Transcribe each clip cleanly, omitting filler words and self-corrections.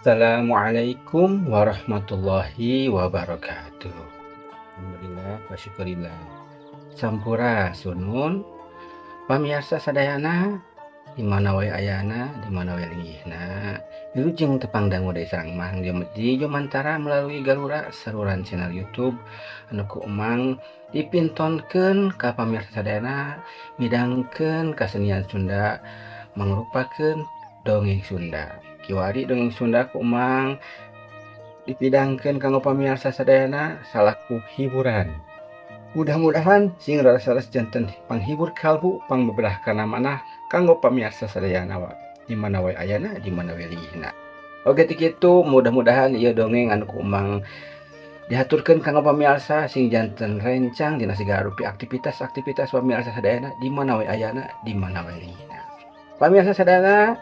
Assalamualaikum warahmatullahi wabarakatuh. Alhamdulillah wa syukurillah. Sampurasun pamirsa sadayana di mana wae ayana, di mana wae linggihna. Wilujeng tepang dangu deui sareng Mang di Jomantara melalui Galura saluran channel YouTube anu ku Emang dipintonkeun ka pamirsa sadayana midangkeun kasenian Sunda mangrupakeun dongeng Sunda. Kiwari dongeng Sunda ku Emang dipidangkeun kanggo pamirsa sadayana salaku hiburan. Mudah-mudahan sing raras-raras janten panghibur kalbu pangbeberah kana manah kanggo pamirsa sadayana wa. Di mana wae ayana, di mana wae linggihna. Oke ti kitu, mudah-mudahan ieu dongeng anu ku Emang dihaturkeun kanggo pamirsa sing janten rencang dina segala rupi aktivitas-aktivitas pamirsa sadayana di mana wae ayana, di mana wae linggihna. Pamirsa sadayana,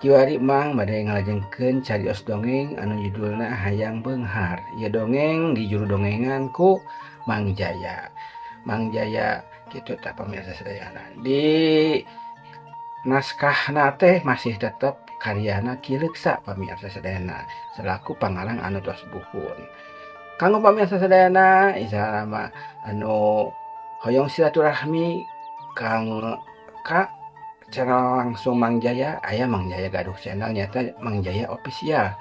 kiwari Mang bade ngalajengkeun carios dongeng anu judulna Hayang Beunghar. Ieu dongeng di juru dongengan ku Mang Jaya. Mang Jaya kitu tah pamirsa sadayana. Di naskahna teh masih tetep karyana Ki Leuksa pamirsa sadayana selaku pangarang anu tos buhun. Kanggo pamirsa sadayana istilahna mah anu hoyong silaturahmi kang ka channel langsung Mang Jaya, aya Mang Jaya gaduh channel nyata Mang Jaya Official.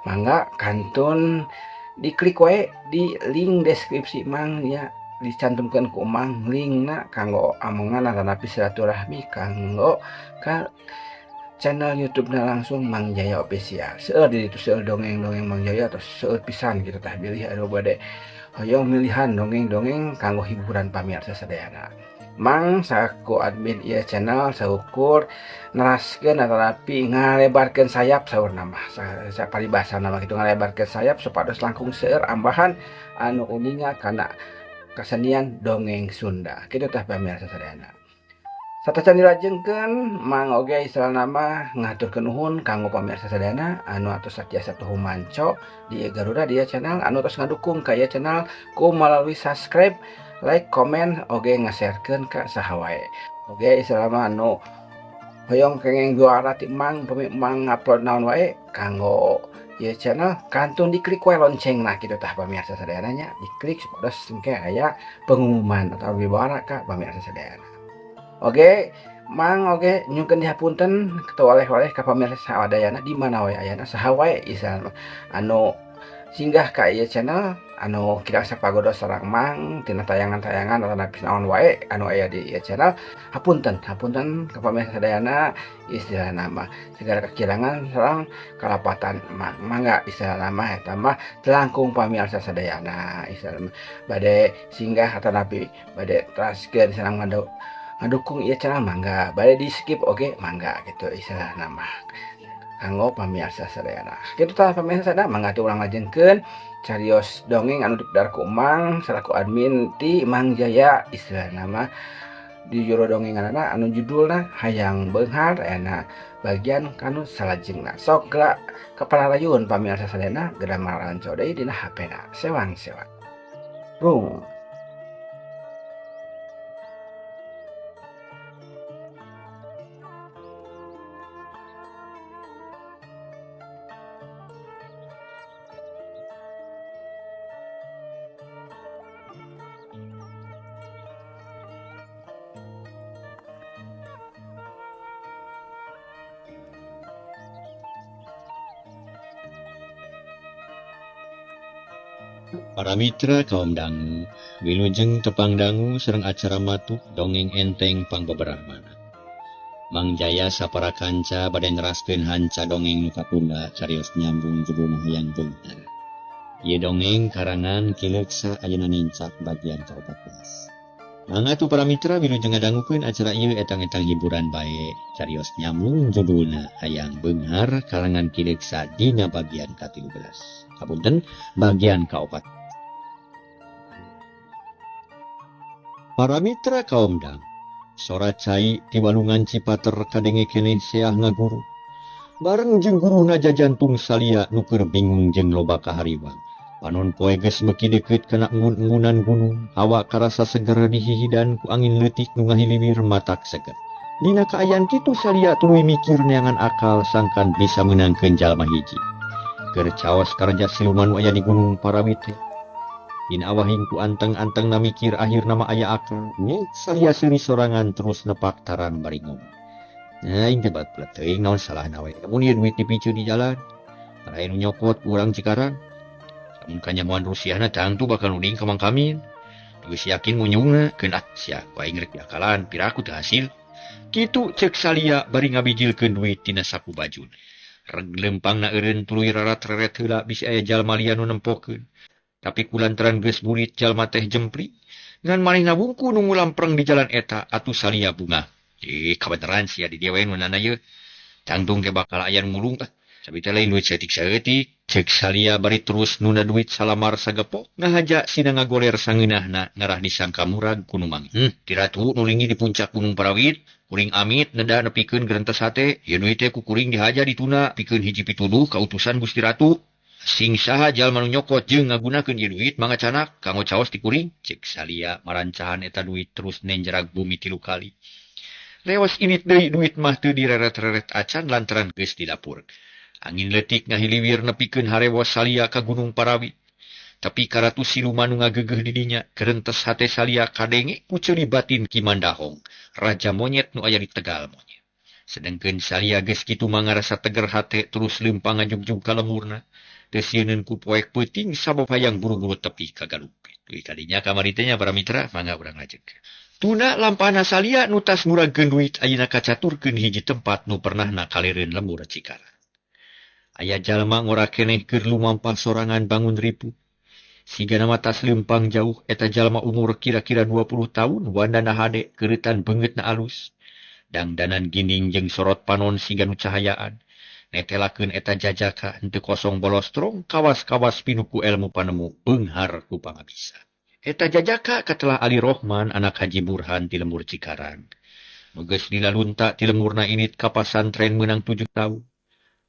Mangga kantun diklik wae di link deskripsi Mang ya, dicantumkeun ku Mang linkna kanggo amongan atanapi silaturahmi kanggo ka channel YouTube-na langsung Mang Jaya Official. Seueur di ditu seueur dongeng-dongeng Mang Jaya atau seueur pisan kitu tah bilih anu bade hoyong milihan dongeng-dongeng kanggo hiburan pamirsa sadayana. Mang saku admin ieu channel saukur neraskeun atanapi ngalebarkeun sayap saurna mah saparibasana mah kitu ngalebarkeun sayap supados langkung seueur ambahan anu uninga kana kesenian dongeng Sunda. Kitu tah pamirsa sadayana. Satacan dilajengkeun Mang oge istilahna mah ngahaturkeun nuhun kanggo pamirsa sadayana anu atos satiasa tuhu manco di Garuda dia channel anu tos ngadukung ka ieu channel ku melalui subscribe, like, komen, oge nge-sharekeun ka saha wae. Oge istilahna mah anu hoyong kengeng juara ti Mang pami Mang ngupload naon wae kanggo ieu channel kantun diklik wae loncengna kitu tah pamirsa sadayana nya, diklik supados engke aya pengumuman atau wiwara ka pamirsa sadayana. Oge Mang oge nyungkeun dihapunten teu oleh-oleh ka pamirsa sadayana di mana wae ayana saha wae istilahna anu singgah ka ieu channel anu kirang sapagodos sareng Mang tina tayangan-tayangan atanapi naon wae anu aya di ieu channel. Hapunten, hapunten ka pamirsa sadayana istilahna mah segala kekirangan sareng kalapatan Mang. Mangga istilahna mah eta mah telangkung pamirsa sadayana istilahna bade singgah atanapi bade teraskeun sareng ngadukung ieu channel mangga bade di skip oge mangga gitu istilahna mah kanggo pamirsa sadayana. Kitu tah pamirsa sadayana, mangga teh urang lajengkeun carios dongeng anu dipedar ku Mang selaku admin ti Mang Jaya istilahna mah di juru dongenganana anu judulna Hayang Beunghar ayana bagian kanu salajengna. Sok geura kapararayun pamirsa sadayana geura maranco deui dina HP-na. Sewang-sewang. Rung. Para mitra kaum dangu, wilujeng tepang dangu sareng acara matuk dongeng enteng pangbeberah-mana. Mang Jaya sapara kanca bade neraskeun hanca dongeng nu katunda carios nyambung judulna Hayang Beunghar. Ieu dongeng karangan Ki Leuksa ayeuna nincak bagian ka-14. Mangga atuh para mitra wilujeng ngadangukeun acara ieu etang-etang hiburan bae carios nyambung judulna Hayang Beunghar karangan Ki Leuksa dina bagian ka-13. Hapunten bagian ka-4. Para mitra kaum dang, sora cai ti walungan Cipater kadenge keneh seah ngaguru. Bareng jeung guruhna jajantung salia nu keur bingung jeung loba kahariwang. Panon poe geus meuki deukeut kana engun-engunan gunung, hawa karasa seger dihihidan ku angin leutik nu ngahiliwir matak seger. Dina kaayaan kitu salia tuluy mikir neangan akal sangkan bisa meunangkeun jalma hiji. Keur caos karaja siluman nu aya di Gunung Parawit teh. Dina awahing ku anteng-antengna mikir akhirna mah aya akal. Nya Salia seuri sorangan terus nepak tarang bari ngomong. Aing teh bat teuing naon salahna we. Lamun ieu duit dipiceun di jalan, aya nu nyokot ku urang Cikarang. Lamun kanyamuan Rusiahna tangtu bakal nuding ka Mang Kamin. Geus yakin munyungna keun ah sia ku aing rek diakalan piraku teu hasil. Kitu ceuk Salia bari ngabijilkeun duit tina saku bajuna. Reg leumpangna eureun tuluy rarat-reret heula bisi aya jalma lian nu nempokeun. Tapi kulantaran geus burit jalma teh jempli, ngan manehna wungku nu ngulampreng di jalan eta atuh Salia bungah. Kabeneran sia di dieu we nu nana ieu. Tangtung ge bakal aya nu mulung ah. Sabi teh lain duit saeutik-saeutik. Ceuk Salia bari terus nunda duit salamar sagepok ngahaja sina ngagoler sangeunahna ngarah disangka murag ku nu manggih. Tiratu nu linggih di puncak Gunung Parawit, kuring amit neda nepikeun gerentes hate, ieu duit teh ku kuring dihaja dituna pikeun hiji pituduh ka utusan Gusti Ratu. Sing saha jalma nu nyokot jeung ngagunakeun ieu duit mangga canak kanggo caos ti kuring. Ceuk Salia marancahan eta duit terus nenjerag bumi 3 kali. Lewas init deui duit mah teu direret-reret acan lantaran geus di dapur. Angin leutik ngahiliwir nepikeun harewos Salia ka Gunung Parawit. Tapi karatu siluman nu ngageugeuh di dinya, kerentes hate Salia kadenge ku ceuli batin Ki Mandahong, raja monyet nu aya di Tegal Monyet. Sedengkeun Salia geus kitu mah ngarasa teger hate terus leumpang ngajugjug ka lemurna. Teu sieuneun ku poek peuting sabab hayang buru-buru tepi ka Galumpit. Duit kadinya kamari teh nya para mitra mangga urang lajengkeun. Tuna lampahna Salia nu tas muragkeun duit ayeuna kacaturkeun hiji tempat nu pernahna kalireun lembur Cikarang. Aya jalma ngora keneh keur lumampah sorangan bangun ripu. Sigana mah tas leumpang jauh eta jalma umur kira-kira 20 tahun wandana hade keureutan beungeutna alus. Dangdanan gining jeung sorot panon siga nu cahayaan. Netelakeun eta jajaka henteu kosong bolostrong kawas-kawas pinuku elmu panemu beunghar ku pangabisa. Eta jajaka katelah Ali Rohman anak Haji Burhan ti lembur Cikarang. Nu geus dilalunta ti lemburna init ka pasantren meunang 7 tahun.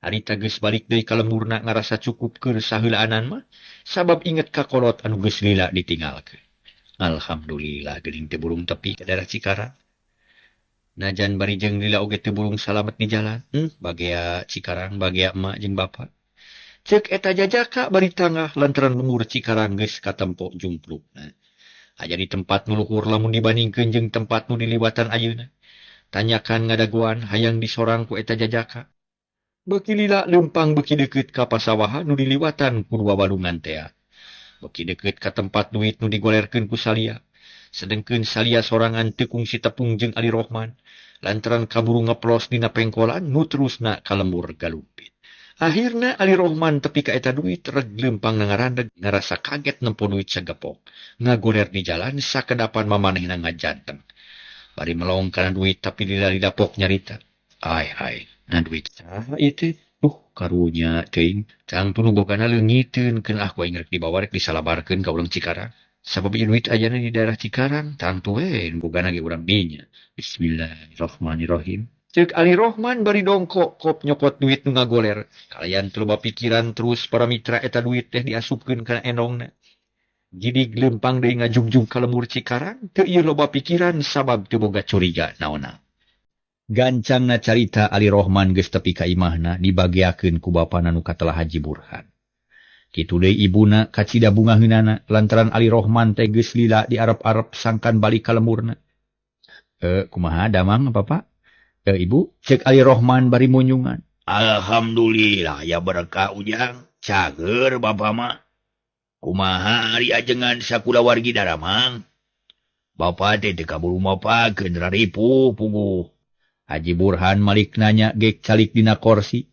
Harita geus balik deui ka lemburna ngarasa cukup keur saheulaanan mah sabab inget ka kolot anu geus lila ditinggalkeun. Alhamdulillah geuning teu burung tepi ka daerah Cikarang. Najan bari jeung lila oge teu burung salamet di jalan. Bagea Cikarang, bagea emak jeung bapa. Ceuk eta jajaka bari tangah lantaran lembur Cikarang geus katempo jumplukna. Aya di tempat nu luhur lamun dibandingkeun jeung tempat nu diliwatan ayeuna. Tanyakan ngadagoan hayang disorang ku eta jajaka. Beuki lila leumpang beuki deukeut ka pasawahan nu diliwatan ku dua walungan tea. Beuki deukeut ka tempat duit nu digolerkeun ku Salia. Sedengkeun Salia sorangan teu kungsi tepung jeung Ali Rohman lantaran kaburu ngeplos dina pengkolan nu terusna ka lembur Galumpit. Akhirna Ali Rohman tepi ka eta duit reg leumpang ngarandeg ngarasa kaget nempo duit sagepok. Ngagoler di jalan sakedapan mamanehna ngajanteng. Bari melong kana duit tapi lila-lila pok nyarita. Ai ai, na duit saha ieu teh? Karunya teuing. Tangtu nu bogana leungiteun keun ah ku aing rek dibawa rek disalabarkeun ka urang Cikarang. Sabab ieu duit ayana di daerah Cikarang, tangtu we nu bogana ge urang dinya. Bismillahirrahmanirrahim. Ceuk Ali Rohman bari dongkok kop nyokot duit nu ngagoler. Kalian teu loba pikiran terus para mitra eta duit teh diasupkeun kana endongna. Gidig leumpang deui ngajugjug ka lembur Cikarang, teu ieu loba pikiran sabab teu boga curiga naonna. Gancangna carita Ali Rohman geus tepi ka imahna dibageakeun ku bapana nu katelah Haji Burhan. Kitu deui ibuna kacida bungaheunana lantaran Ali Rohman teh geus lila diarep-arep sangkan balik ka lemurna. Kumaha damang Bapak? Ibu, ceuk Ali Rohman bari munyungan. Alhamdulillah ya berkah ujang, cager bapa mah. Kumaha ari ajengan sakulawargi daramang? Bapa teh teu kaburu mapakeun raripu puguh. Haji Burhan malik nanya gek calik dina korsi.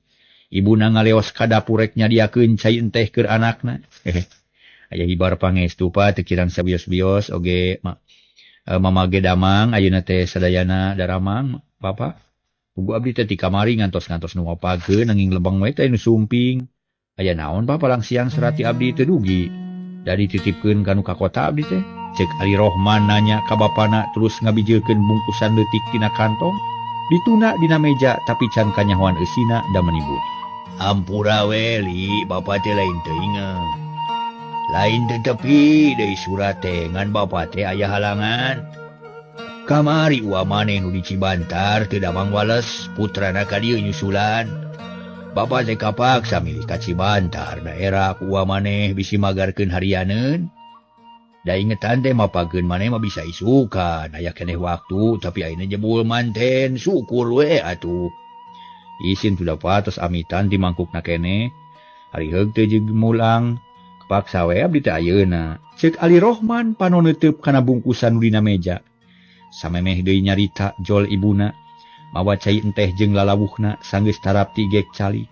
Ibuna ngaleos ka dapur rek nyadiakeun cai enteh keur anakna. Aya hibar pangestu pa teu kirang sabios-bios oge mama ge damang ayeuna teh sadayana daramang Papa. Puguh abdi teh ti kamari ngantos-ngantos nu mapageun nanging lebang we teh nu sumping. Aya naon Pa palang siang serati abdi teu dugi. Da dititipkeun ka nu ka kota abdi teh. Ceuk Ali Rohman nanya ka bapana terus ngabijilkeun bungkusan leutik tina kantong. Dituna dina meja tapi can kanyahoan eusina da menibun. Ampura we li, bapa teh lain teu inget. Lain teu tepi deui surat teh ngan bapa teh aya halangan. Kamari ua maneh nu di Cibantar teu damang wales, putrana ka dieu nyusulan. Bapak teh kapaksa milih ka Cibantar daerah ku maneh bisi magarkeun harianeun. Da ingetan teh mapageun maneh mah bisa isukan aya keneh waktu tapi ayeuna jebul manten syukur we atuh. Isin sudah patos amitan di mangkukna keneh. Ari heug teu jeung mulang kapaksa we abdi teh ayeuna. Ceuk Ali Rohman panon neuteub kana bungkusan nu dina meja. Samemeh deui nyarita jol ibuna mawa cai enteh jeung lalawuhna sanggeus tarapti gek cali.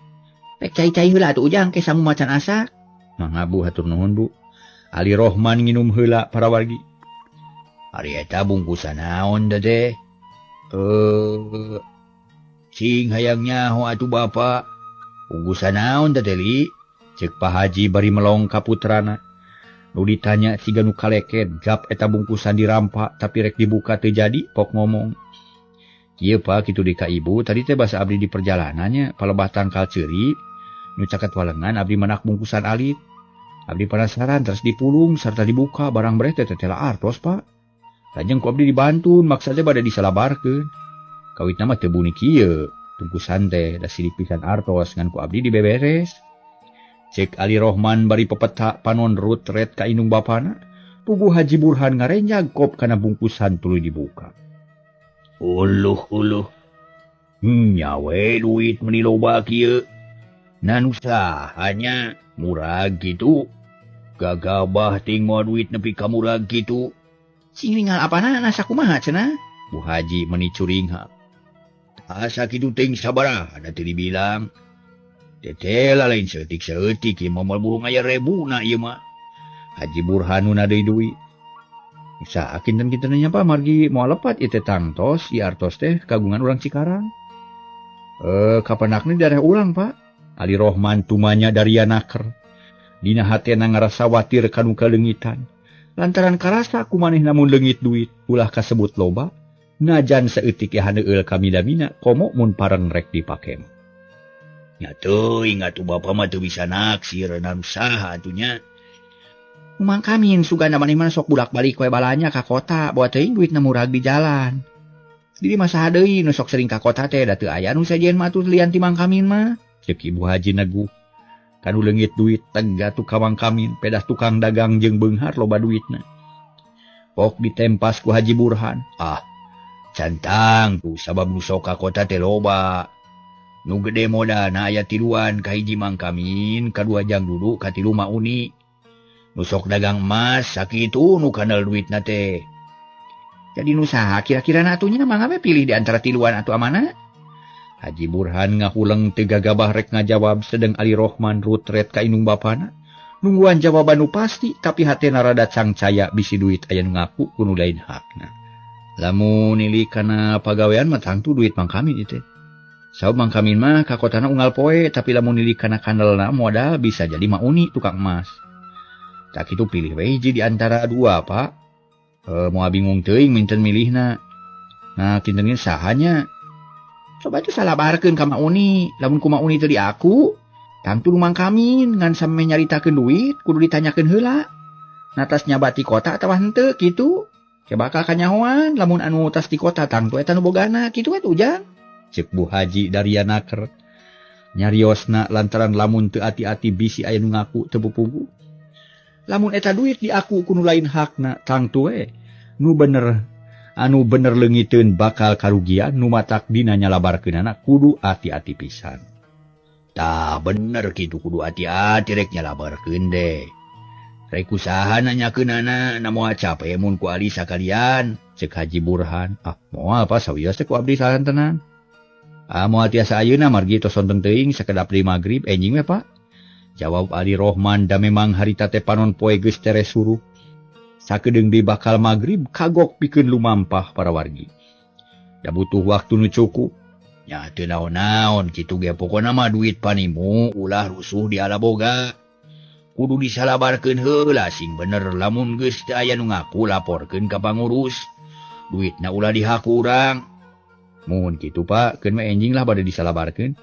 Pek cai-cai heula atuh Ujang ke sangu macan asak. Mangga Bu hatur nuhun Bu. Ali Rohman nginum heula para wargi. Ari eta bungkusan naon teh? Cing hayang nyaho atuh Bapak. Bungkusan naon teh Li? Ceuk Pak Haji bari melong ka putrana. Nu ditanya siga nu kaleket gap eta bungkusan dirampak tapi rek dibuka teu jadi pok ngomong. Kieu Pak kitu di ka ibu tadi teh basa abdi di perjalanannya palebah tangkal ceuri nu caket walengan abdi manak bungkusan alit. Abdi penasaran terus dipulung serta dibuka barang breh teh tetela artos Pak. Lajeng ku abdi dibantun maksa teh bade disalabarkeun. Kawitna mah teu buni kieu bungkusan teh da sidik pisan artos ngan ku abdi dibeberes. Cek Ali Rohman bari pepeta panon rut ret ka indung bapana. Puguh Haji Burhan ngarenjag kop kana bungkusan tuluy dibuka. Uluh uluh. Nyawe duit meni loba kieu. Nanu sahanya murag kitu. Gagabah ting moal duit nepi ka murag kitu. Sing ningal apana nasa kumaha cenah? Bu Haji meni curinghap. Asa kitu ting sabaraha da teu dibilang. Tetela lain seeutik-seeutik ieu mah moal burung aya rebuna ieu mah. Haji Burhan nu deui duit. Saha kinten-kinten nya Pak margi moal lepat ieu teh tangtos ieu artos teh kagungan urang Cikarang. Kapanakna daerah urang Pak. Ali Rohman tumanya daria naker. Dina hatena ngarasa watir kanu kaleungitan. Lantaran karasa kumaneh namun leungit duit ulah kasebut loba. Najan saeutik ge haneueul kamida-mina komo mun pareng rek dipake. Nya teuing atuh bapa mah teu bisa naksir nanu saha atuh nya. Mang Kamin sugana maneh mah sok bulak-balik we balanya ka kota bawa teuing duitna murag di jalan. Jadi masa deui nu sok sering ka kota teh da teu aya nu sejen mah atuh lian ti Mang Kamin mah. Ceuk Ibu Haji neguh. Kanu leungit duit tega tuh ka Mang Kamin pedah tukang dagang jeung beunghar loba duitna. Pok ditempas ku Haji Burhan. Ah, cantang tuh sabab nu sok ka kota teh loba. Nu gede modalna aya tiluan kahiji Mang Kamin, kadua jang duduk, katilu Ma Uni. Nu sok dagang emas sakitu nu kanal duitna teh. Jadi nu saha kira-kira na atuh nya mangga we pilih di antara tiluan atuh amana? Haji Burhan ngahuleng teu gagabah rek ngajawab sedeng Ali Rohman rutret ka indung bapana. Nungguan jawaban nu pasti tapi hatena rada cangcaya bisi duit aya nu ngaku ku nu lain hakna. Lamun nili kana pagawean mah tangtu duit Mang Kamin ieu teh. Saub Mang Kamin mah ka kotana unggal poe tapi lamun nili kana kandelna modal bisa jadi Ma Uni tukang emas. Tak itu pilih we hiji di antara dua Pak. Moal bingung teuing minten milihna. Nah kinten ge sahanya. Coba itu salabarkeun ka Ma Uni, lamun ku Ma Uni teu diaku, tangtu Mang Kamin ngan sampe nyaritakeun duit kudu ditanyakeun heula. Natas nyabati kota atawa henteu kitu. Ke bakal kanyahoan lamun anu tas di kota tangtu eta nu bogana kitu we Ujang. Ceuk Bu Haji daria naker. Nyariosna lantaran lamun teu ati-ati bisi aya nu ngaku teu pupugu. Lamun eta duit diaku ku nu lain hakna tangtu we nu bener anu bener leungiteun bakal karugian nu matak dina nyalabarkeunana kudu ati-ati pisan. Tah bener kitu kudu ati-ati rek nyalabarkeun deh. Rek usaha nanyakeunana na moal cape mun ku Ali sakalian ceuk Haji Burhan. Ah moal Pak sawios teh ku abdi sahantenan. Ah moal tiasa ayeuna margi tos sonten teuing sakedap di magrib enjing we Pak. Jawab Ali Rohman da memang harita teh panon poe geus tereh suruh. Sakedeung deui bakal magrib kagok pikeun lumampah para wargi. Da butuh waktu nu cukup. Nya teu naon-naon kitu ge pokona mah duit panimu ulah rusuh di alaboga. Kudu disalabarkeun heula sing bener lamun geus teu aya nu ngaku laporkeun ka pangurus. Duitna ulah dihaku urang. Mun kitu Pak, keun we enjing lah bade disalabarkeun.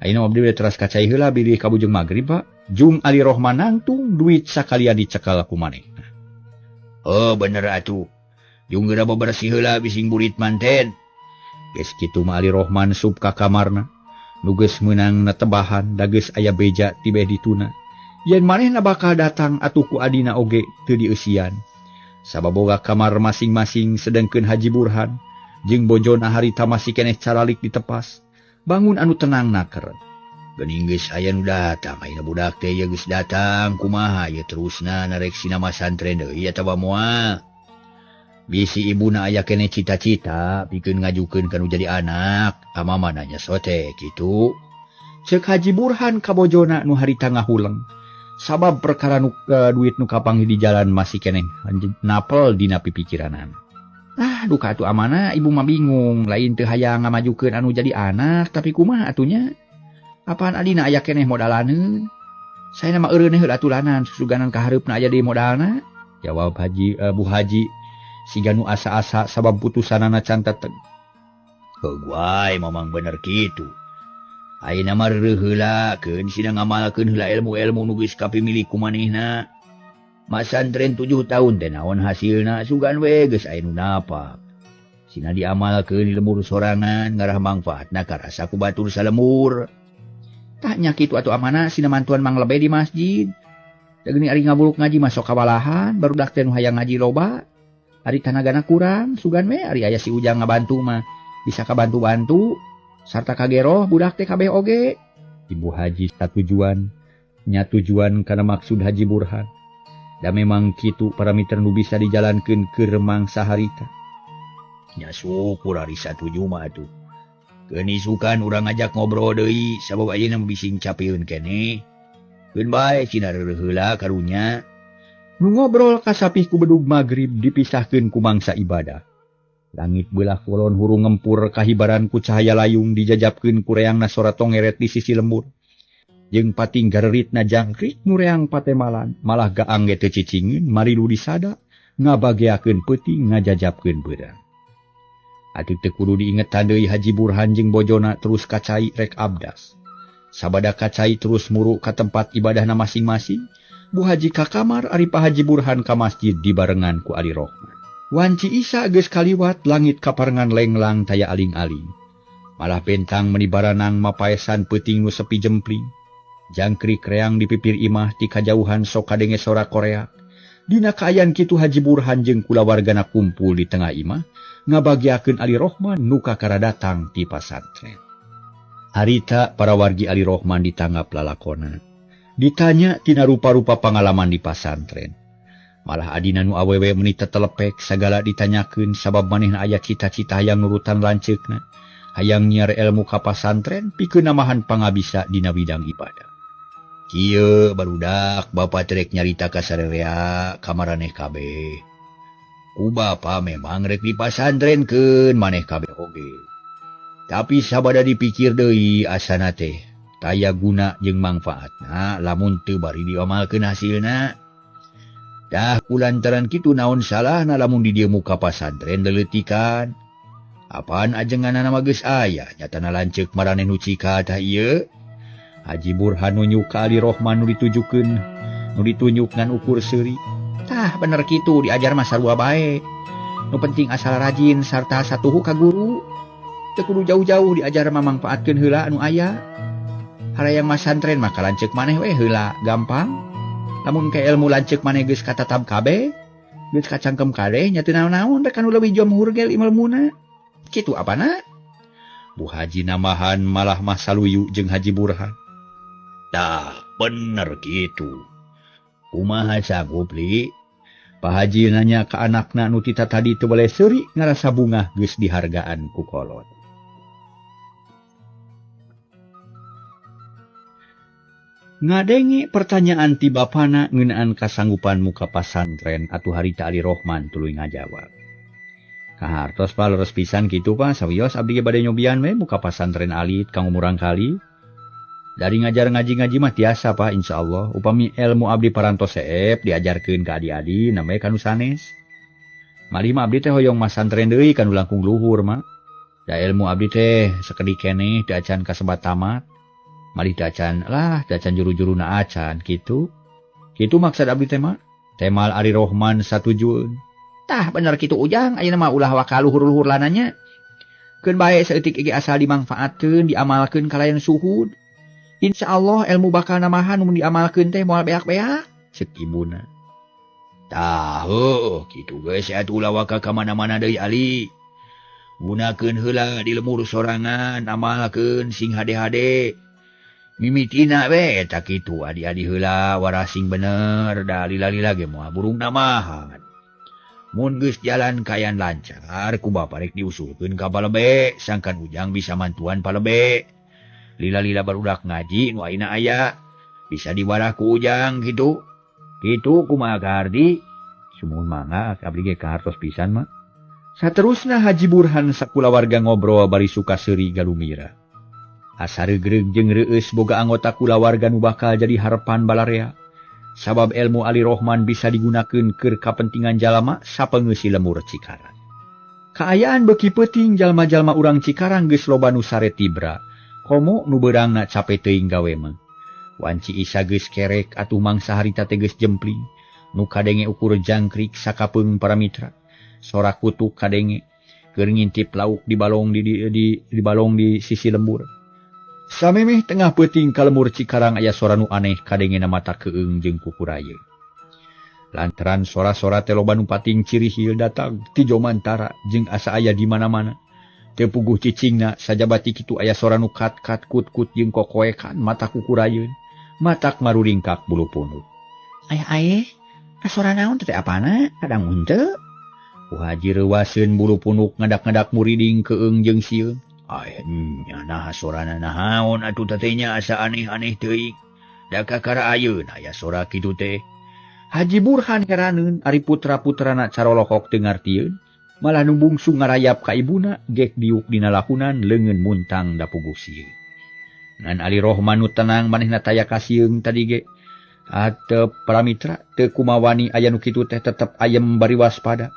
Ayeuna abdi we teras kacai heula bilih kabujeng magrib Pak. Jung Ali Rohman nangtung duit sakalian dicekal ku manehna. Oh bener atuh. Jung geura bebersih heula bising burit manten. Geus kitu mah Ali Rohman sup ka kamarna. Nu geus meunang netebahan da geus aya beja tibeh dituna. Yen manehna bakal datang atuh ku adina oge teu dieusian. Sabab boga kamar masing-masing sedengkeun Haji Burhan jeung bojona harita masih keneh caralik ditepas. Bangun anu tenang naker. Geuning geus aya nu datang, ayeuna budak teh ieu geus datang kumaha ieu terusna narek sina masantren deui atawa moal. Bisi ibuna aya keneh cita-cita pikeun ngajukeun ka nu jadi anak, amama nanya sote kitu. Ceuk Haji Burhan ka bojona nu harita ngahuleng. Sabab perkara nu duit nu kapanggih di jalan masih keneh napel dina pipikiranan. Ah, duka atuh amana ibu mah bingung, lain teu hayang ngamajukeun anu jadi anak, tapi kumaha atunya? Apaan adina aya keneh modalaneun? Saya mah eureun heula atulanan susuganan ka hareupna aya deui modalna. Jawab Haji Bu Haji siga nu asa-asa sabab putusanana can teteg. Heuh mamang bener kitu. Ayeuna mah reureuh heula keun sina ngamalkeun heula ilmu-ilmu nu geus kapimilik ku manehna. Masantren 7 tahun teh naon hasilna sugan we geus aya nu napak. Sina diamalkeun di lembur sorangan ngarah mangfaatna karasa ku batur salemur. Tah nya kitu atuh amana sina mantuan mang lebe di masjid. Da geuning ari ngabuluk ngaji masuk kawalahan barudak teh nu hayang ngaji loba. Ari tanagana kurang sugan we ari aya si Ujang ngabantu mah bisa kabantu-bantu sarta kageroh budak teh kabeh oge. Ibu Haji satujuan nya tujuan kana maksud Haji Burhan. Da memang kitu parameter nu bisa dijalankeun keur mangsa harita. Nya syukur ari satuju mah atuh. Keun isukan urang ngajak ngobrol deui sabab ayeuna bising capeun keneh. Keun bae cina reureuh heula karunya. Nu ngobrol kasapih ku bedug magrib dipisahkeun ku mangsa ibadah. Langit beulah kulon hurung ngempur kahibaran ku cahaya layung dijajapkeun ku reangna sora tongeret di sisi lembur. Jeung pating gareritna jangkrik nu reang patemalan malah gaang ge teu cicingeun marilu disada ngabageakeun peuting ngajajapkeun beurang. Atuh teu kudu diingetan deui Haji Burhan jeung bojona terus kacai rek abdas. Sabada kacai terus muru ka tempat ibadahna masing-masing. Bu Haji ka kamar ari Pa Haji Burhan ka masjid dibarengan ku Ali Rohman. Wanci Isa geus kaliwat langit kaparengan lenglang taya aling-aling. Malah bentang meni baranang mapaesan peuting nu sepi jempling. Jangkrik reang di pipir imah ti kajauhan sok kadenge sora Korea. Dina kaayaan kitu Haji Burhan jeung kulawargana kumpul di tengah imah ngabagiakeun Ali Rohman nu kakara datang ti pasantren. Harita para wargi Ali Rohman ditanggap lalakona. Ditanya tina rupa-rupa pangalaman di pasantren. Malah adina nu awewe meni tetelepek sagala ditanyakeun sabab manehna aya cita-cita hayang nurutan lanceukna, hayang nyiar ilmu ka pasantren pikeun namahan pangabisa dina bidang ibadah. Kieu barudak bapa rek nyarita ka sarerea ka maraneh kabeh. Ku bapa memang rek dipasantrenkeun maneh kabeh oge. Tapi sabada dipikir deui asana teh taya guna jeung mangfaatna lamun teu bari diamalkeun hasilna. Dah kulantaran kitu naon salahna lamun di dieu muka pasantren leleutikan. Apaan ajenganana mah geus aya nyatana lanceuk maraneh nu cika tah ieu. Haji Burhan nunjuk ka Ali Rohman nu ditujukeun nu ditunjuk ngan ukur seuri. Tah bener kitu diajar mah sarua bae. Nu penting asal rajin sarta satuhu ka guru. Teu kudu jauh-jauh diajar mah mangfaatkeun heula anu aya. Harayang masantren mah kalanceuk maneh we heula gampang. Lamun ke ilmu lanceuk maneh geus katatab kabeh, geus kacangkem kabeh nya teu naon-naon rek anu leuwih jomhur ge ilmuna. Kitu apana? Bu Haji nambahan malah mah saluyu jeung Haji Burhan. Tah bener kitu. Kumaha sanggup li? Pak Haji nanya ka anakna nu tita tadi teu boleh seuri ngarasa bungah geus dihargaan ku kolot. Ngadenge pertanyaan ti bapana ngeunaan kasanggupan muka pasantren atuh harita Ali Rohman tuluy ngajawab. Kahartos pa leres pisan kitu pa sawios abdi ge bade nyobian we muka pasantren alit kanggo murang kali. Dari ngajar ngaji-ngaji mah tiasa pa insyaallah upami ilmu abdi parantos seep diajarkeun ka adi-adi namanya kanu sanes. Malih mah abdi teh hoyong masantren deui kanu langkung luhur mah. Da ilmu abdi teh sakedik keneh teu acan kasebat tamat. Malih teu acan lah teu acan juru-juruna acan kitu. Kitu maksud abdi teh mah. Temal Ari Rohman satujueun. Tah bener kitu Ujang ayeuna mah ulah waka luhur-luhur lananya. Keun bae saeutik ge asal dimangfaatkeun diamalkeun kalayan suhud. Insyaallah ilmu bakal namahan mun diamalkeun teh moal beak-beak ceuk ibuna. Tah heuh kitu geus atuh ulah waka ka mana-mana deui Ali. Gunakeun heula di lemur sorangan amalkeun sing hade-hade. Mimitina we eta kitu adi-adi heula warasing bener da lila-lila ge moal burung namahan. Mun geus jalan kayan lancar ku bapa rek diusulkeun ka palebe sangkan ujang bisa mantuan palebe. Lila-lila barudak ngaji nu ayeuna aya bisa diwarah ku ujang kitu. Kitu kumaha Kahardi? Sumuhun mangga abdi ge kahartos pisan mah. Saterusna Haji Burhan sakulawarga ngobrol bari suka seuri galumira. Asa regreg jeung reueus boga anggota kulawarga nu bakal jadi harepan balarea. Sabab ilmu Ali Rohman bisa digunakeun keur kapentingan jalma sapengeusi lemur Cikarang. Kaayaan beuki peuting jalma-jalma urang Cikarang geus loba nu sare tibra. Komo nu beurangna cape teuing gawe mah. Wanci Isa geus kerek atuh mangsa harita teh geus jempling. Nu kadenge ukur jangkrik sakapeung para mitra. Sora kutuk kadenge keur ngintip lauk di balong di balong di sisi lembur. Samemeh tengah peuting ka lemur Cikarang aya sora nu aneh kadenge na mata keung jeung kukurayeun. Lantaran sora-sora teh loba nu pating cirihil datang ti Jomantara jeung asa aya di mana-mana. Teu puguh cicingna sajabati kitu aya sora nu kat-kat kut-kut jeung kokoekan mata kukurayeun. Matak maruringkak bulu punuk. Ayah-ayah, sora naon teh apana? Kadang henteu. Ku Haji reuwaseun bulu punuk ngadak-ngadak muriding keung jeung sieun. Ay, nah sorana naon atuh tetehnya asa aneh-aneh teuing. Da kakara ayeuna aya sora kitu teh. Haji Burhan heraneun ari putra-putrana carolohok teu ngartieun, malah nu bungsu ngarayap ka ibuna gek diuk dina lakunan leungeun muntang da puguh sieun. Ngan Ali Rohman nu tenang manehna taya kasieung tadi ge. Atep para mitra teu kumawani aya nu kitu teh tetep ayem bari waspada.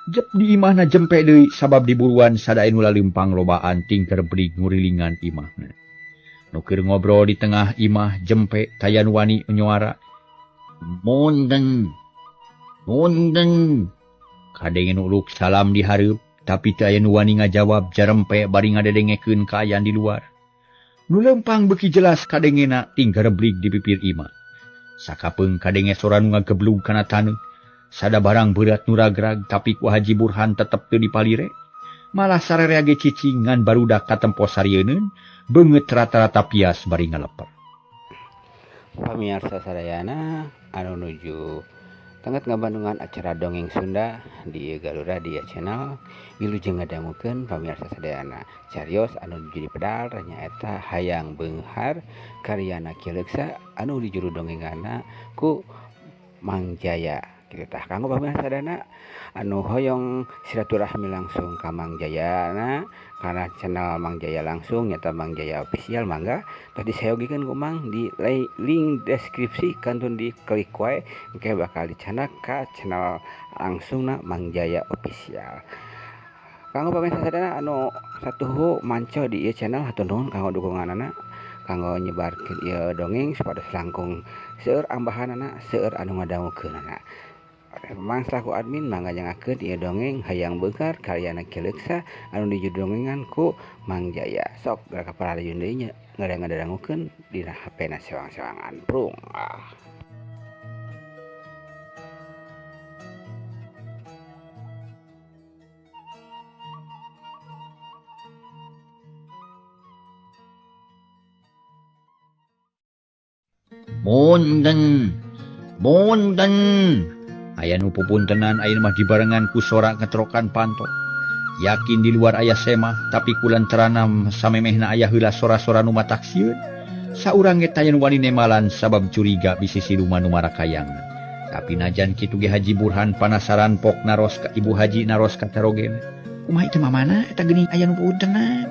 Jep di imahna jempe deui sabab diburuan sadae nu lalempang lobaan tingker brig ngurilingan imahna. Nu keur ngobrol di tengah imah jempe taya nu wani nyuara. Munten. Munten. Kadenge nu uluk salam di hareup tapi teu aya nu wani ngajawab jarempe bari ngadedengekeun kaayaan di luar. Nu lempang beuki jelas kadengena tingker brig di pipir imah. Sakapeung kadenge sora nu ngageblug kana taneuh. Sada barang berat nu ragrag tapi ku Haji Burhan tetep teu dipalire. Malah sararea ge cicing ngan barudak katempo sarieun beungeut rata-rata pias bari ngaleper. Pamiarsa sadayana anu nuju tengah ngabandungan acara dongeng Sunda di Galura Dia Channel wilujeng ngadangukeun pamiarsa sadayana carios anu nuju dipedal nyaeta Hayang Beunghar karyana Ki Leuksa anu dijuru dongengana ku Mang Jaya. Kitu tah kanggo pamirsa sadayana anu hoyong silaturahmi langsung ka Mang Jaya na karena channel Mang Jaya langsung nyata Mang Jaya Official mangga tadi sayogikeun ku Mang di link deskripsi kantun diklik wae engke bakal dicandak ka channel langsungna Mang Jaya Official. Kanggo pamirsa sadayana anu satuhu manco di ieu channel hatur nuhun kanggo dukunganana kanggo nyebarkeun ieu dongeng supados langkung seueur ambahanana seueur anu ngadangukeunana. Mang selaku admin mangga nyangakeun ieu dongeng Hayang Beunghar karyana Ki Leuksa anu dijudongengan ku Mang Jaya. Sok geura ka parayun deui nya ngadangukeun dina HP-na sewang-sewangan prung. Ah. Munten. Munten. Aya nu pupuntenan ayeuna mah dibarengan ku sora ngetrokan panto. Yakin di luar aya semah tapi kulantarana samemehna aya heula sora-sora nu matak sieun. Saurang ge taya nu wani nemalan sabab curiga bisi siluman nu marakayang. Tapi najan kitu ge Haji Burhan panasaran pok naros ka Ibu Haji naros ka carogen. Kumaha ieu mamana eta geuning aya nu pupuntenan.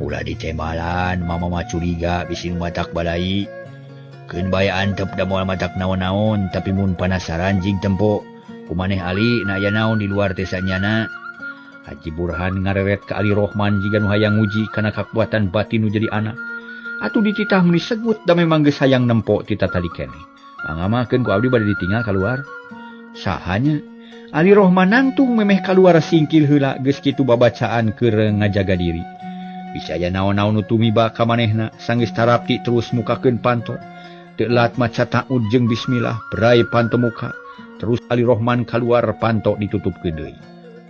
Ulah ditemalan mama mah curiga bisi nu matak balai. Keun bae antep da moal matak naon-naon tapi mun panasaran jing tempo kumaneh Ali na aya naon di luar teh sanyana. Haji Burhan ngareret ka Ali Rohman jiga nu hayang nguji kana kakuatan batin nu jadi anak. Atuh dititah meuni segut da memang geus hayang nempo tita tadi keneh. Mangamakeun ku abdi bade ditinggal kaluar. Sahanya Ali Rohman nangtung memeh kaluar singkil heula geus kitu babacaan keur ngajaga diri. Bisa aya naon-naon nu tumiba ka manehna sanggeus tarapti terus mukakeun panto. Teu lat maca ta'ud jeung bismillah berai panto muka. Terus Ali Rohman kaluar panto ditutupkeun deui.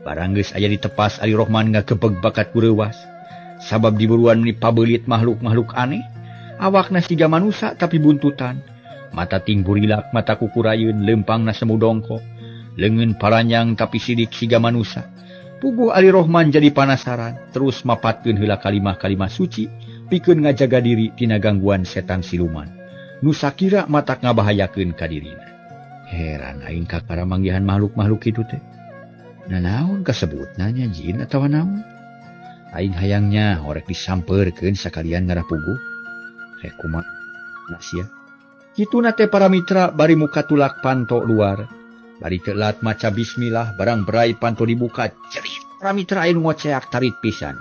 Barang geus aya ditepas Ali Rohman ngagebeg bakat kureuwas. Sabab diburuan meni pabeulit makhluk-makhluk aneh. Awakna siga manusa tapi buntutan. Mata ting burilak, mata kukurayeun, lempangna semu dongkok. Leungeun paranjang tapi sidik siga manusa. Puguh Ali Rohman jadi panasaran, terus mapatkeun heula kalimah-kalimah suci pikeun ngajaga diri tina gangguan setan siluman. Nu sakira matak ngabahayakeun ka dirina. Heran aing kakara manggihan makhluk-makhluk kitu teh. Nanaon kasebutna nya jin atawa naon? Aing hayangnya horek disampeurkeun sakalian ngarah puguh. Rek kumaha sia? Kituna teh para mitra bari muka tulak panto luar. Bari telat maca bismillah barang berai panto dibuka cerit para mitra anu ngoceak tarit pisan.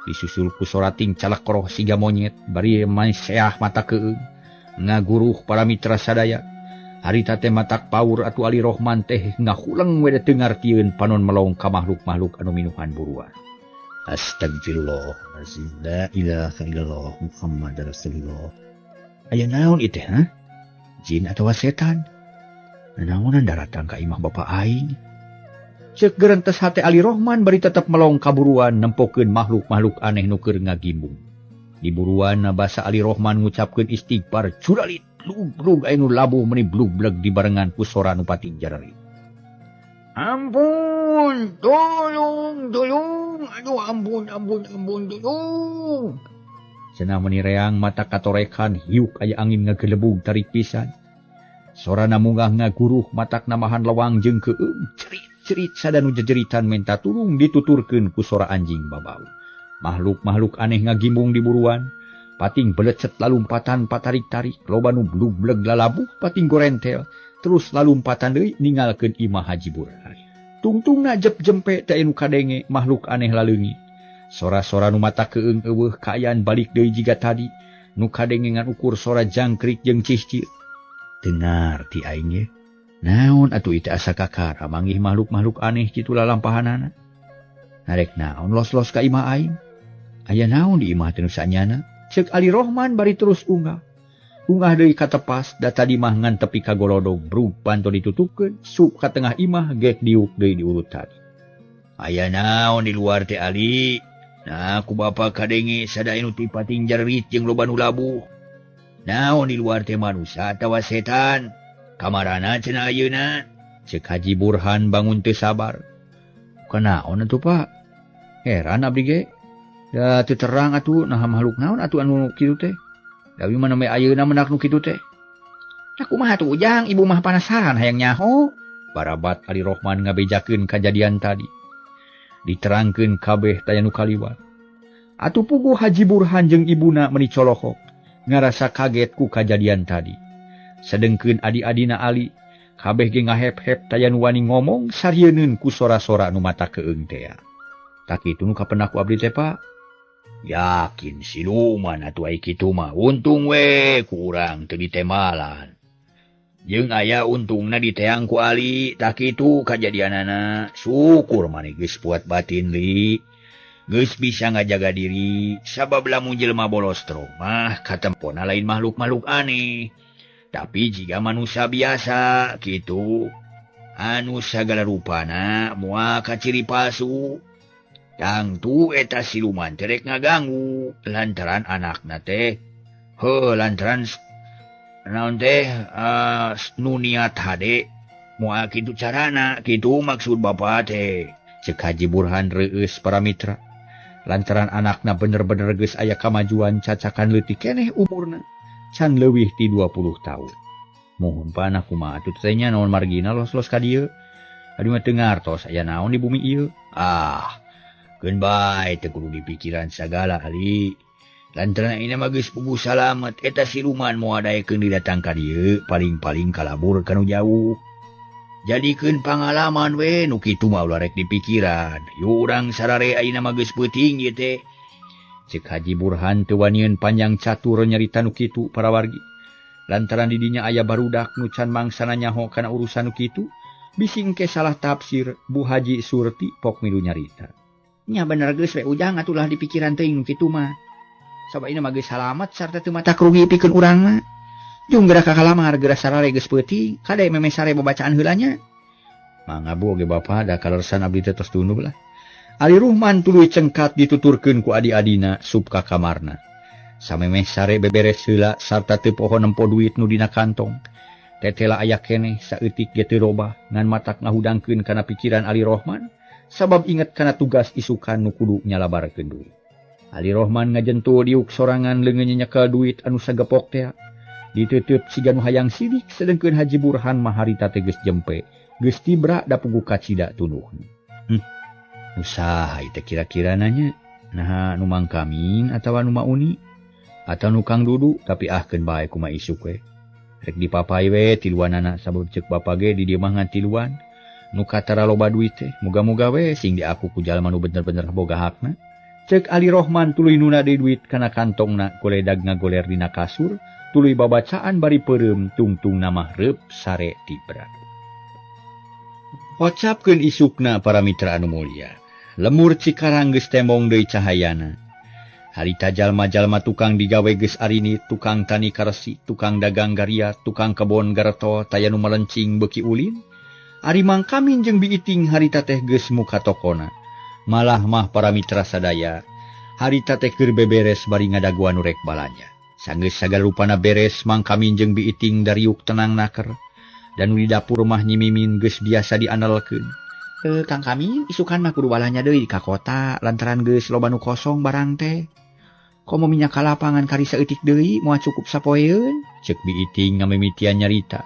Disusul ku sorating calak koroh siga monyet bari maseah mata keung ngaguruh para mitra sadaya. Harita teh matak paur atuh Ali Rohman teh ngahuleng we teu ngartieun panon melong ka makhluk-makhluk anu minuhan buruan. Astagfirullahalazim la ilaha illallah Muhammad Rasulullah. Aya naon ieu teh ha? Jin atawa setan? Naonan daratang ka imah bapa aing. Ceuk gerentes hate Ali Rohman bari tetep melong kaburuan nempokeun makhluk-makhluk aneh nu keur ngagimbung. Di buruan basa Ali Rohman ngucapkeun istighfar curalit blug-blug aya nu labuh meuni blug-bleg dibarengan ku sora nu pating jarerit. Ampun, tolong, tolong, aduh ampun, ampun, ampun, tolong. Cenah meuni reang mata katorekan hiuk aya angin ngagelebug tarik pisan. Sorana munggah ngaguruh matak namahan lawang jeung keung cerit-cerit sadanu jejeritan menta tulung dituturkeun ku sora anjing babau. Makhluk-makhluk aneh ngagimbung di buruan, pating belecet lalumpatan patarik-tarik, loba nu blug-bleg lalabuh pating gorentel, terus lalumpatan deui ninggalkeun imah Haji Burhan. Tungtungna jep jempe teh anu kadenge makhluk aneh laleungit. Sora-sora nu mata keung eueuh kaayaan balik deui jiga tadi, nu kadenge ngan ukur sora jangkrik jeung cihcir. Dengar ti aing ye. Naon atuh ieu asa kakara manggih makhluk-makhluk aneh kitu lalampahanana. Narek naon los-los ka imah aing? Aya naon di imah teh nu sanyana? Ceuk Ali Rohman bari terus unggah. Unggah deui ka tepas da tadi mah ngan tepi ka golodog brug panto ditutupkeun sup ka tengah imah gek diuk deui diurut tadi. Aya naon di luar teh Ali? Nah ku bapa kadenge sada anu ti pating jarerit jeung loba nu labuh. Naon di luar teh manusia atawa setan? Kamarana cenah ayeuna? Ceuk Haji Burhan bangun teu sabar. Kunaon atuh Pak? Heran abdi ge. Da teu terang atuh naha makhluk naon atuh anu kitu teh. Da wi mah nembe ayeuna menak nu kitu teh. Nah kumaha atuh Ujang, ibu mah panasaran hayang nyaho. Barabat Ali Rohman ngabejakeun kajadian tadi. Diterangkeun kabeh taya nu kaliwat. Atuh puguh Haji Burhan jeung ibuna meuni colohok. Ngarasa kaget ku kajadian tadi. Sedengkeun adi-adina Ali, kabeh ge ngahep-hep taya nu wani ngomong sarieun ku sora-sora nu mata keung tea. Tak kitu nu kapenak ku abdi teh Pak. Yakin siluman atuh ai kitu mah untung we ku urang teu ditemalan. Jeung aya untungna diteang ku Ali, tak kitu kajadianana. Syukur maneh geus puat batin li. Geus bisa ngajaga diri, sabab lamun jelema bolostro mah katempona lain makhluk-makhluk aneh. Tapi jika manusia biasa kitu, anu sagala rupana moal kaciri palsu. Tangtu eta siluman teh rek ngaganggu lantaran anakna teh heuh lantaran naon teh nu niat hade moal kitu carana kitu maksud bapa teh. Ceuk Haji Burhan reueus para mitra. Lantaran anakna bener-bener geus aya kamajuan cacakan leutik keneh umurna can leuwih ti 20 tahun. Mohon panah kumaha atuh teh nya naon margina los-los ka dieu. Adi mah teu ngartos aya naon di bumi ieu. Ah, keun bae teu kudu dipikiran sagala Ali. Lantaran ayeuna mah geus puguh salamet eta siluman moal daekeun didatang ka dieu paling-paling kalabur ka nu jauh. Jadikeun pangalaman we nu kitu mah ulah rek dipikiran. Yu urang sarare ayeuna mah geus peuting ieu teh. Ceuk Haji Burhan teu wanian panjang catur nyarita nu kitu para wargi. Lantaran di dinya aya barudak nu can mangsana nyaho kana urusan nu kitu, Bisi engke salah tafsir Bu Haji Surti pok milu nyarita. Nya bener geus we Ujang atulah di pikiran teuing nu kitu mah. Sabaina mah geus salamet sarta teu matak rugi pikeun urang mah. Jung geura ka kalamar geura sarare geus peuting, kade meme sare babacaan heula nya. Mangga Bu oge bapa da kalersan abdi teh tos tunduh lah. Ali Ruhman tuluy cengkat dituturkeun ku adi-adina sup ka kamarna. Samemeh sare beberes heula sarta teu poho nempo duit nu dina kantong. Tetela aya keneh saeutik ge teu robah ngan matak ngahudangkeun kana pikiran Ali Rohman sabab inget kana tugas isukan nu kudu nyalabarkeun duit. Ali Rohman ngajentul diuk sorangan leungeun nyekel duit anu sagepok teh. Ditutup siga nu hayang sidik sedengkeun Haji Burhan mah harita teh geus jempe, geus tibra da puguh kacida tunduhna. Usaha teh kira-kira nanya, naha nu Mang Kamin atawa nu Mauni atau nu Kang Dudu, tapi ahkeun bae kumaha isuk we. Rek dipapai we tiluanana sabab ceuk bapa ge di dieu mah ngan tiluan. Nu katara loba duit teh, muga-muga we sing diaku ku jalma nu bener-bener boga hakna. Ceuk Ali Rohman tuluy nuna deui duit kana kantongna goledag ngagoler dina kasur, tuluy babacaan bari peureum tungtungna mah reup sare tibra. Ocapkeun isukna para mitra anu mulia. Lemur Cikarang geus tembong deui cahayana. Harita jalma-jalma tukang digawe geus arini, tukang tani karesi, tukang dagang garia, tukang kebon gareto, taya nu melencing beuki ulin. Ari Mang Kamin jeung Biiting harita teh geus muka tokona. Malah mah para mitra sadaya, harita teh keur beberes bari ngadaguan nu rek balanja. Sanggeus sagala rupana beres, Mang Kamin jeung Biiting dariuk tenang naker. Dan nu di dapur mah Nyi Mimin geus biasa diandelkeun. Kang Kamin isukan mah kudu balanja deui ka kota lantaran geus loba nu kosong barang teh. Komo minyak kalapa ngan kari saeutik deui moal cukup sapoeun, ceuk Biiting ngamimitian nyarita.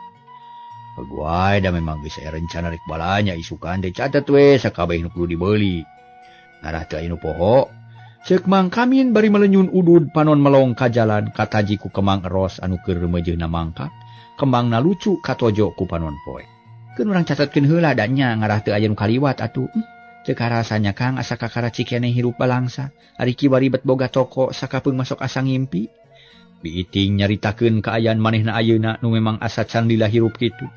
Peguai da memang geus aya rencana rek balanja isukan teh catet we sakabeh nu kudu dibeli. Ngarah teu aya nu poho. Ceuk Mang Kamin bari melenyun udud panon melong ka jalan kataji ku kemang eros anu keur reumeujeuhna mangkak, kembangna lucu katojo ku panon poe. Keun urang catetkeun heula da nya ngarah teu aya nu kaliwat atuh. Teu karasanya Kang asa kakara cikene hirup balangsa. Ari kiwari bet boga toko sakapeung masuk asa ngimpi. Biiting nyaritakeun kaayaan manehna ayeuna nu memang asa can lila hirup kitu.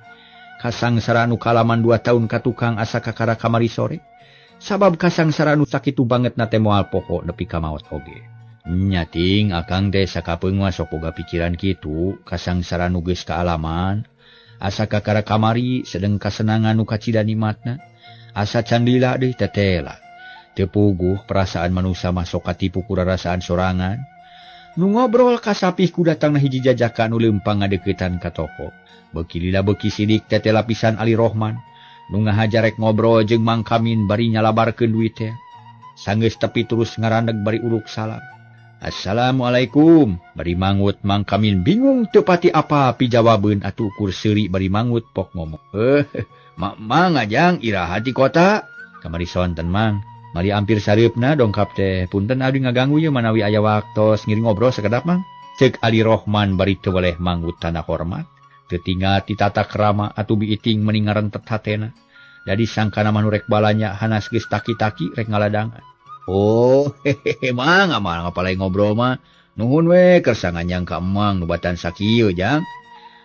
Kasangsara nu kalaman 2 tahun ka tukang asa kakara kamari sore. Sabab kasangsara nu sakitu bangetna teh moal poho nepi ka maot oge. Nya ting akang teh sakapeung mah sok boga pikiran kitu, kasangsara nu geus kaalaman, asa kakara kamari sedeng kasenangan nu kacida nikmatna. Asa can lila deui tetela. Teu puguh perasaan manusia mah sok katipu ku rarasaan sorangan. Nu ngobrol kasapih ku datangna hiji jajaka nu leumpang ngadeuketan ka toko. Beuki lila beuki sidik tetela pisan Ali Rohman. Nu ngahaja rek ngobrol jeung Mang Kamin bari nyalabarkeun duit teh. Sanggeus tepi terus ngarandeg bari uruk salam. Assalamualaikum. Bari mangut Mang Kamin bingung teu pati apa pijawabeun atuh ukur seuri bari mangut pok ngomong. Mak ngajang iraha ti kota. Kamari sonten Mang. Mari ampir sareupna dongkap teh. Punten abdi ngaganggu ye manawi aya waktos ngiring ngobrol sakedap Mang. Ceuk Ali Rohman bari teu weleh mangut tanda hormat. Teu tinggal ti tata krama atuh Biiting meni ngarentet hatena. Dadi sangkana mah nu rek balanya hanas geus taki-taki rek ngaladangan. Oh, hehehe Mang, amang apalai ngobrol mah. Nuhun we kersa nganyang ka emang nu batan sakieu jang.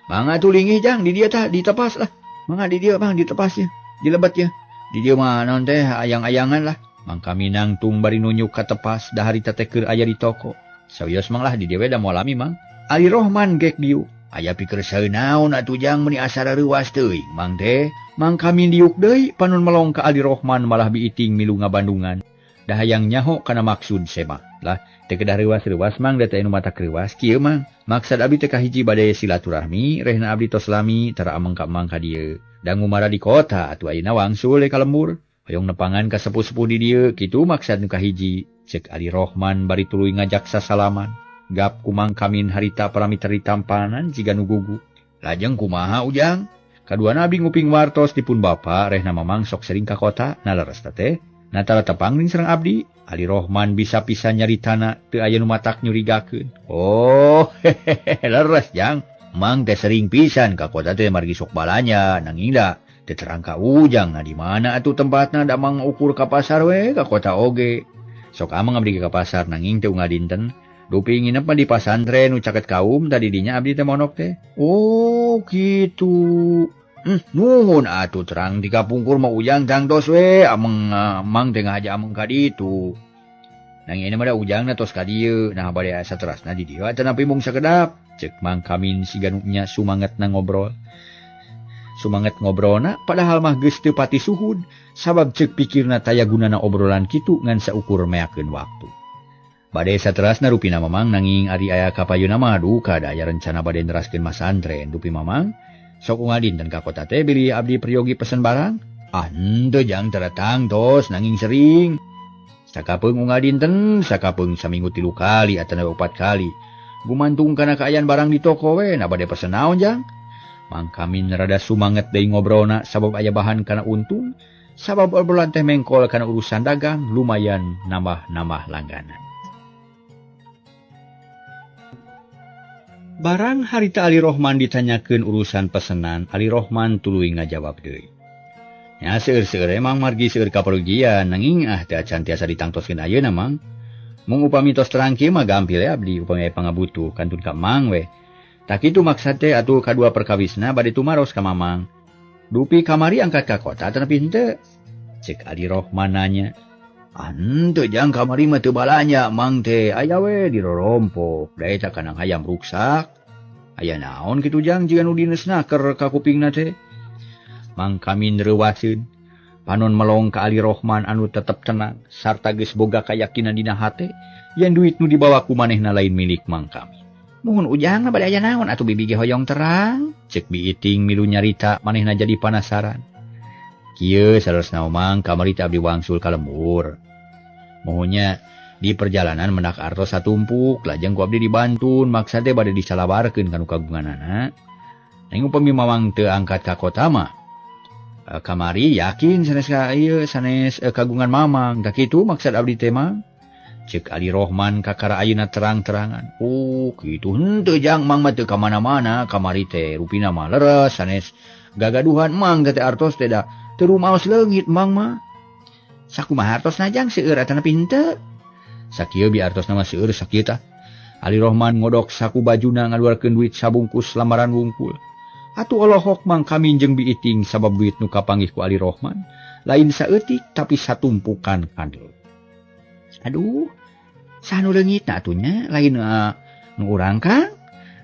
Mangga atuh linggih jang di dieu tah ditepas lah. Mangga di dieu Bang ditepas ya, dilebet ya. Di dieu mah naon teh ayang-ayangan lah. Mang Kaminang tung bari nunjuk ka tepas da harita teh keur aya di toko. Sawios Mang lah di dieu we da moal lami Mang. Ali Rohman gek dieu. Aya pikir saeunaon atuh jang meuni asa reuwas teuing Mang teh. Mang Kamin diuk deui panon melong ka Ali Rohman malah Biiting milu ngabandungan. Da hayang nyaho kana maksud sema. Lah teu kedah reuwas-reuwas Mang da teh anu matak reuwas kieu Mang. Maksad abdi teh kahiji bade silaturahmi, rehna abdi tos lami tara ameng ka emang ka dieu. Da ngumara di kota atuh ayeuna wangsul ka lembur. Hoyong nepangan ka sepuh-sepuh di dieu kitu maksad nu kahiji. Ceuk Ali Rohman bari tuluy ngajak sasalaman. Gap ku Mang Kamin harita para mitra ditampanan jiga nu gugu. Lajeng kumaha Ujang? Kaduana abdi nguping wartos dipun bapa rehna mamang sok sering ka kota, nah leres teh. Natala tepang ning sareng abdi. Ali Rohman bisa pisan nyaritana teu aya nu matak nyurigakeun. Oh, hehehe leres jang. Mang teh sering pisan ka kota teh margi sok balanya nanging da teu terang ka Ujang nah di mana atuh tempatna da mang ukur ka pasar we ka kota oge. Sok ameng abdi ka pasar nanging teu ngadinten. Dupi nginep mah di pasantren nu caket kaum tadi dinya abdi teh monok teh. Oh, kitu. Nuhun atuh terang di kapungkur mah Ujang tangtos we ameng mang teh ngahaja ameng ka ditu. Nang ieu mah da Ujangna tos ka dieu, nah bade asa terasna di dieu atanapi mung sakedap. Cek Mang Kamin siga nu nya sumangetna ngobrol. Sumanget ngobrolna padahal mah geus teu pati suhud sabab cek pikirna taya gunana obrolan kitu ngan saukur meakeun waktu. Bade saterasna rupina Mamang nanging ari aya kapayuna mah duka da aya rencana bade neraskeun masantren dupi Mamang. Sok unggal dinten ka kota teh bilih abdi peryogi pesen barang. Ah henteu jang teretang tos nanging sering. Sakapeung unggal dinten, sakapeung saminggu 3 kali atawa 4 kali. Gumantung kana kaayaan barang di toko we, nah bade pesen naon jang? Mang Kamin rada sumanget deui ngobrolna sabab aya bahan kana untung, sabab obrolan teh mengkol kana urusan dagang lumayan nambah-nambah langganan. Barang harita Ali Rohman ditanyakeun urusan pesenan, Ali Rohman tuluy ngajawab deui. Nya seueur-seueur emang margi seueur kaperugian nanging ah teu acan tiasa ditangtoskeun ayeuna Mang. Mung upami tos terang kieu mah gampil we abdi upami aya pangabutuh kantun ka Mang we. Tak kitu maksad teh atuh kadua perkawisna bade tumaros ka Mamang. Dupi kamari angkat ka kota atanapi henteu? Cek Ali Rohman nanya. Henteu jang kamari mah teu balanja Mang teh aya we dirorompok da eta kanang hayam ruksak. Aya naon kitu jang jiga nu dinesnaker ka kupingna teh. Mang Kamin reuwaseun panon melong ka Ali Rohman anu tetep tenang sarta geus boga kayakinan dina hate yen duit nu dibawa ku manehna lain milik Mang Kamin. Muhun Ujang bade aya naon atuh bibi ge hoyong terang. Cek Bi Iting milu nyarita manehna jadi panasaran. Kieu saleresna Mang kamari teh abdi wangsul ka lembur. Muhunnya di perjalanan mendak artos satumpuk lajeng ku abdi dibantun maksad teh bade disalabarkeun kanu kagunganana. Nanging upami Mamang teu angkat ka kota mah kamari yakin sanes ka ieu sanes kagungan Mamang. Tah kitu maksad abdi teh Mang. Cek Ali Rohman kakara ayeuna terang-terangan. Oh kitu henteu jang Mang mah teu ka mana-mana kamari teh rupina mah leres sanes gagaduhan Mang teh artos teh da teu rumaos leungit Mang mah. Sakumaha artosna jang seueur atanapi henteu? Sakieu bi artosna mah seueur sakieu tah. Ali Rohman ngodok saku bajuna ngaluarkeun duit sabungkus lambaran wungkul. Atuh olohok Mang Kamin jeung Bi Iting sabab duit nu kapanggih ku Ali Rohman lain saeutik tapi satumpukan kandel. Aduh, saha nu leungitna atuh nya lain nu urang Kang?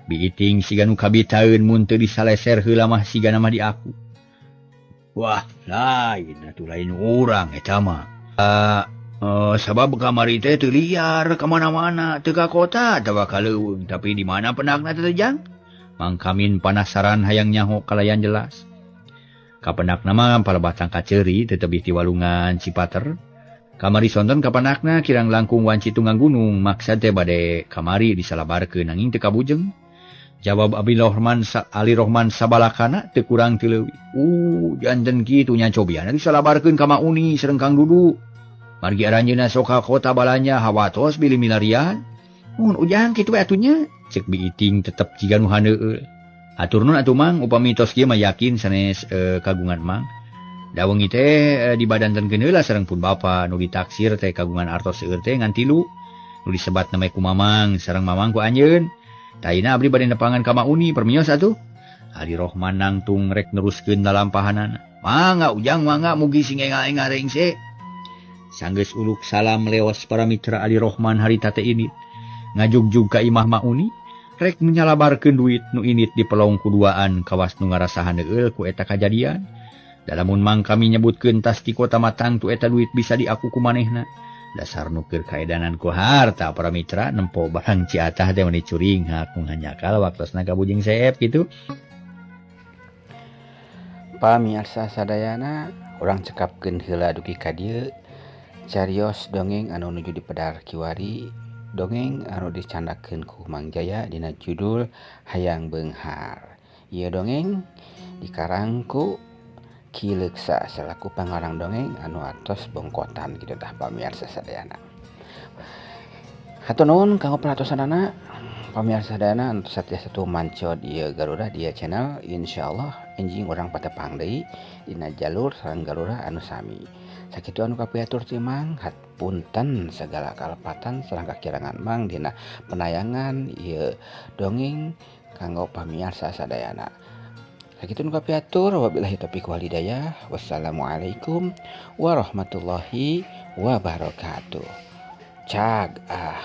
Bi Iting siga nu kabitaeun mun teu disaleser heula mah sigana mah diaku. Wah, lain atuh lain urang eta mah. Sabab kamari teh teu liar ka mana-mana, teu ka kota atawa ka leuweung, tapi di mana pendakna teh jang? Mang Kamin panasaran hayang nyaho kalayan jelas. Kapendakna mah palabatang kaceuri teu tebih ti walungan Cipater. Kamari sonten kapendakna kirang langkung wanci tunggang gunung, maksad teh bade kamari disalabarkeun nanging teu kabujeng. Jawab Abi Rohman Ali Rohman sabalakana teu kurang teu leuwih. Janten kitu nya cobian disalabarkeun ka Mauni sareng Kang Dudu. Margi aranjeunna sok ka kota balanja hawatos bilih milarian. Mun Ujang kitu we atuh nya. Cek Bi Iting tetep jiga nu handeueul. Hatur nuhun atuh Mang, upami tos kieu mah yakin sanes kagungan Mang. Da wengi teh dibadantenkeun heula sareng pun bapa nu ditaksir teh kagungan artos seueur teh ngan 3. Nu disebatna mah ku Mamang sareng Mamang ku anjeun. Taina abdi bade nepangan ka Mauni permios atuh. Ali Rohman nangtung rek neruskeun lalampahanana. Mangga Ujang mangga mugi sing engal-engal rengse. Sanggeus uluk salam leos para mitra Ali Rohman harita teh ini. Ngajugjug ka imah Mauni rek menyalabarkeun duit nu init di pelong kuduaan kawas nu ngarasa handeueul ku eta kajadian. Dalamun Mang Kami nyebutkeun tas ti kota matang tu eta duit bisa diaku ku manehna. Dasar nu keur kaedanan ku harta para mitra nempo barang Ciatah teh meuni curing hak nganyakal waktosna ka bujing seep kitu. Pamiarsa sadayana urang cekapkeun heula dugi ka dieu carios dongeng anu nuju dipedar kiwari. Dongeng anu dicandakeun ku Mang Jaya dina judul Hayang Beunghar. Ieu dongeng dikarang ku Ki Leuksa selaku pangarang dongeng anu atos bongkotan kitu tah pamiarsa sadayana. Hatur nuhun kanggo perhatosanana pamiarsa sadayana anu satiasa tumanco di Garuda di channel. Insyaallah enjing urang patepang deui dina jalur sareng Garuda anu sami. Sakitu anu kapiatur ti Mang, punten segala kalepatan sareng kakirangan Mang dina penayangan ieu dongeng kanggo pamiarsa sadayana. Sakitu nu kapiatur, wabillahi taufiq wal hidayah. Wassalamualaikum warahmatullahi wabarakatuh. Cag ah.